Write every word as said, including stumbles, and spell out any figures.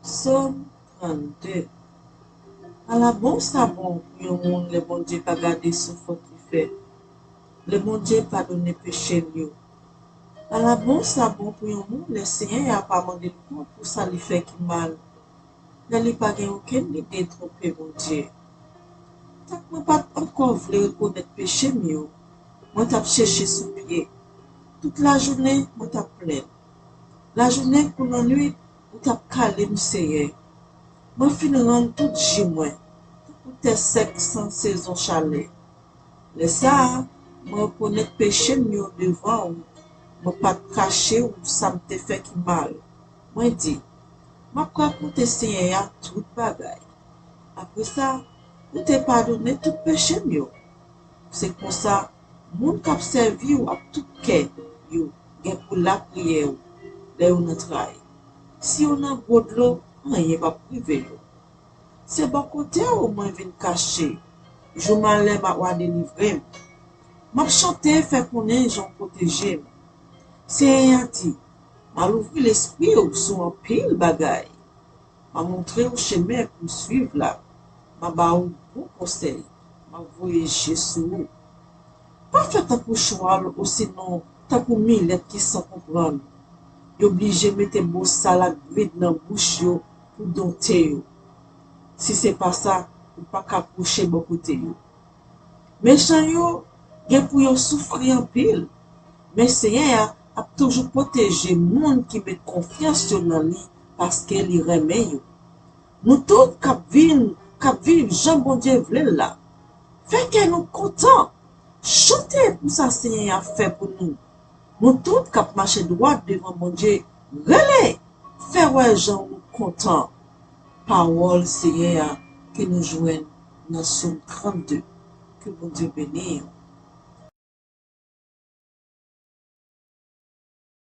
Sòm trannde. Ala bon sa bon pou yon moun lè Bondye pa gade sou fòt li fè, lè Bondye padone peche l yo. Ala bon sa bon pou yon moun lè Senyè a pa mande l kont pou sa li fè ki mal, lè li pa gen okenn lide twonpe Bondye. Tank mwen pa t ankò vle rekonèt peche m yo, mwen t ap chèche sou pye. Tout lajounen, mwen t ap plenn. Lajounen kou lannwit, ou t ap kale m, Senyè. Mwen fin rann tout ji mwen, tankou tè sèk san sezon chalè. Lè sa a, mwen rekonèt peche m yo devan ou, mwen pa t kache ou sa m te fè ki mal. Mwen di, m ap rakonte Senyè a tout bagay. Apre sa, ou te padone tout peche m yo. Se konsa, moun k ap sèvi w ak tout kè yo gen pou lapriyè w lè yo nan tray. Si yo nan gwo dlo, anyen p ap rive yo. Se bò kote w mwen vin kache. Jou malè m ap wa delivre m. M ap chante fè konnen jan w pwoteje m. Senyè a di, m a louvri lespri w sou anpil bagay. M a montre w chemen pou w swiv la. M a ba w bon konsèy. M a voye je sou ou. Pa fè tankou chwal osinon tankou milèt ki san konprann. Yo blije mete bosal ak brid nan bouch yo pou donte yo. Si se pa sa, ou pa ka pwoche bò kote yo. Mechan yo gen pou yo soufri anpil, men Senyè a ap toujou pwoteje moun ki met konfyans yo nan li paske li renmen yo. Nou tout k ap vin, k ap viv jan Bondye vle l la, fè kè nou kontan. Chante pou sa Senyè a fè pou nou. Nou tout k ap mache dwat devan Bondye, rele, fè wè jan nou kontan. Pawòl Senyè a ke nou jwenn nan Sòm trannde. Ke Bondye beni w.